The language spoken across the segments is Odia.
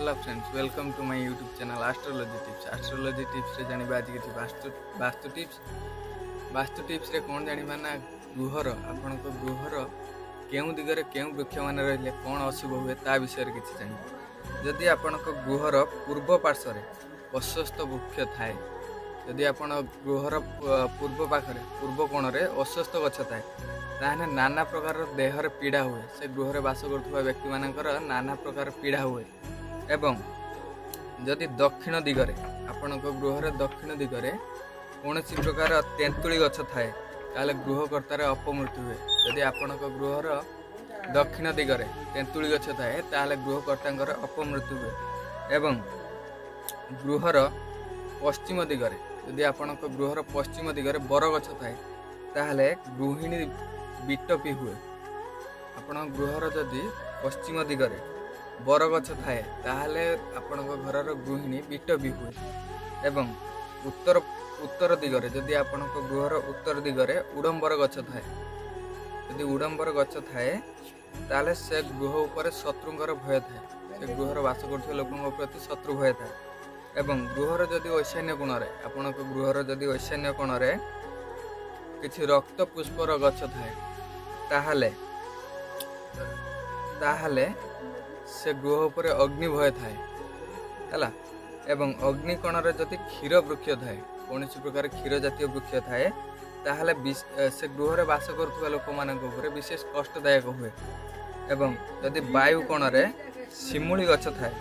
Hello friends, welcome to my YouTube channel Astrology Tips. Astrology ଟିପ୍ସରେ ଜାଣିବା ଆଜି କିଛି ବାସ୍ତୁ ଟିପ୍ସ। ବାସ୍ତୁ ଟିପ୍ସରେ କ'ଣ ଜାଣିବା ନା, ଗୃହର, ଆପଣଙ୍କ ଗୃହର କେଉଁ ଦିଗରେ କେଉଁ ବୃକ୍ଷମାନେ ରହିଲେ କ'ଣ ଅଶୁଭ ହୁଏ, ତା ବିଷୟରେ କିଛି ଜାଣିବା। ଯଦି ଆପଣଙ୍କ ଗୃହର ପୂର୍ବ ପାର୍ଶ୍ୱରେ ଅଶ୍ୱତ୍ଥ ବୃକ୍ଷ ଥାଏ, ଯଦି ଆପଣ ଗୃହର ପୂର୍ବ ପାଖରେ, ପୂର୍ବ କୋଣରେ ଅଶ୍ୱତ୍ଥ ଗଛ ଥାଏ, ତାହେଲେ ନାନା ପ୍ରକାରର ଦେହରେ ପୀଡ଼ା ହୁଏ। ସେ ଗୃହରେ ବାସ କରୁଥିବା ବ୍ୟକ୍ତିମାନଙ୍କର ନାନା ପ୍ରକାର ପୀଡ଼ା ହୁଏ। ଏବଂ ଯଦି ଦକ୍ଷିଣ ଦିଗରେ, ଆପଣଙ୍କ ଗୃହର ଦକ୍ଷିଣ ଦିଗରେ କୌଣସି ପ୍ରକାର ତେନ୍ତୁଳି ଗଛ ଥାଏ, ତାହେଲେ ଗୃହକର୍ତ୍ତାର ଅପମୃତ୍ୟୁ ହୁଏ। ଯଦି ଆପଣଙ୍କ ଗୃହର ଦକ୍ଷିଣ ଦିଗରେ ତେନ୍ତୁଳି ଗଛ ଥାଏ, ତାହେଲେ ଗୃହକର୍ତ୍ତାଙ୍କର ଅପମୃତ୍ୟୁ ହୁଏ। ଏବଂ ଗୃହର ପଶ୍ଚିମ ଦିଗରେ, ଯଦି ଆପଣଙ୍କ ଗୃହର ପଶ୍ଚିମ ଦିଗରେ ବରଗଛ ଥାଏ, ତାହେଲେ ଗୃହିଣୀ ବିଟପି ହୁଏ। ଆପଣଙ୍କ ଗୃହର ଯଦି ପଶ୍ଚିମ ଦିଗରେ ବରଗଛ ଥାଏ, ତାହେଲେ ଆପଣଙ୍କ ଘରର ଗୃହିଣୀ ବିଟପି ହୁଏ। ଏବଂ ଉତ୍ତର ଦିଗରେ, ଯଦି ଆପଣଙ୍କ ଗୃହର ଉତ୍ତର ଦିଗରେ ଉଡମ୍ବର ଗଛ ଥାଏ, ଯଦି ଉଡମ୍ବର ଗଛ ଥାଏ, ତାହେଲେ ସେ ଗୃହ ଉପରେ ଶତ୍ରୁଙ୍କର ଭୟ ଥାଏ। ସେ ଗୃହର ବାସ କରୁଥିବା ଲୋକଙ୍କ ପ୍ରତି ଶତ୍ରୁ ଭୟ ଥାଏ। ଏବଂ ଗୃହର ଯଦି ଐଶାନ୍ୟ କୋଣରେ, ଆପଣଙ୍କ ଗୃହର ଯଦି ଐଶାନ୍ୟ କୋଣରେ କିଛି ରକ୍ତ ପୁଷ୍ପର ଗଛ ଥାଏ, ତାହେଲେ ସେ ଗୃହ ଉପରେ ଅଗ୍ନି ଭୟ ଥାଏ, ହେଲା। ଏବଂ ଅଗ୍ନିକୋଣରେ ଯଦି କ୍ଷୀର ବୃକ୍ଷ ଥାଏ, କୌଣସି ପ୍ରକାର କ୍ଷୀର ଜାତୀୟ ବୃକ୍ଷ ଥାଏ, ତାହେଲେ ସେ ଗୃହରେ ବାସ କରୁଥିବା ଲୋକମାନଙ୍କ ଉପରେ ବିଶେଷ କଷ୍ଟଦାୟକ ହୁଏ। ଏବଂ ଯଦି ବାୟୁ କୋଣରେ ଶିମୁଳି ଗଛ ଥାଏ,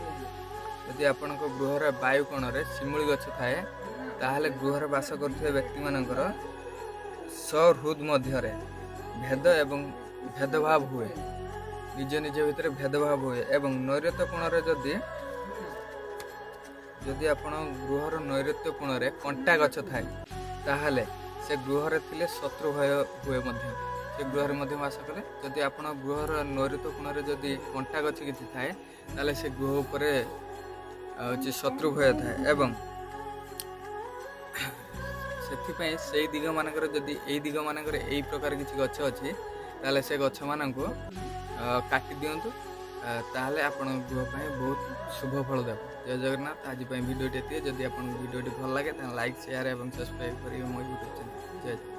ଯଦି ଆପଣଙ୍କ ଗୃହର ବାୟୁ କୋଣରେ ଶିମୁଳି ଗଛ ଥାଏ, ତାହେଲେ ଗୃହରେ ବାସ କରୁଥିବା ବ୍ୟକ୍ତିମାନଙ୍କର ସହୃଦ ମଧ୍ୟରେ ଭେଦ ଏବଂ ଭେଦଭାବ ହୁଏ। ନିଜ ନିଜ ଭିତରେ ଭେଦଭାବ ହୁଏ। ଏବଂ ନୈଋତ୍ୟ କୋଣରେ ଯଦି ଆପଣ ଗୃହର ନୈଋତ୍ୟ କୋଣରେ କଣ୍ଟା ଗଛ ଥାଏ, ତାହେଲେ ସେ ଗୃହରେ ଥିଲେ ଶତ୍ରୁ ଭୟ ହୁଏ ମଧ୍ୟ। ସେ ଗୃହରେ ମଧ୍ୟ ବାସ କଲେ, ଯଦି ଆପଣ ଗୃହର ନୈଋତ୍ୟ କୋଣରେ ଯଦି କଣ୍ଟା ଗଛ କିଛି ଥାଏ, ତାହେଲେ ସେ ଗୃହ ଉପରେ ହେଉଛି ଶତ୍ରୁ ଭୟ ଥାଏ। ଏବଂ ସେଥିପାଇଁ ସେଇ ଦିଗ ମାନଙ୍କରେ, ଯଦି ଏଇ ଦିଗ ମାନଙ୍କରେ ଏଇ ପ୍ରକାର କିଛି ଗଛ ଅଛି, ତାହେଲେ ସେ ଗଛମାନଙ୍କୁ କାଟି ଦିଅନ୍ତୁ। ତାହେଲେ ଆପଣଙ୍କ ଗୃହ ପାଇଁ ବହୁତ ଶୁଭ ଫଳ ଦେବ। ଜୟ ଜଗନ୍ନାଥ। ଆଜି ପାଇଁ ଭିଡ଼ିଓଟି ଏତିକି। ଯଦି ଆପଣଙ୍କୁ ଭିଡ଼ିଓଟି ଭଲ ଲାଗେ, ତାହେଲେ ଲାଇକ୍, ସେୟାର ଏବଂ ସବସ୍କ୍ରାଇବ୍ କରିବେ ମୋ ୟୁଟ୍ୟୁବ୍ ଚ୍ୟାନେଲ୍। ଜୟ ଜଗନ୍ନାଥ।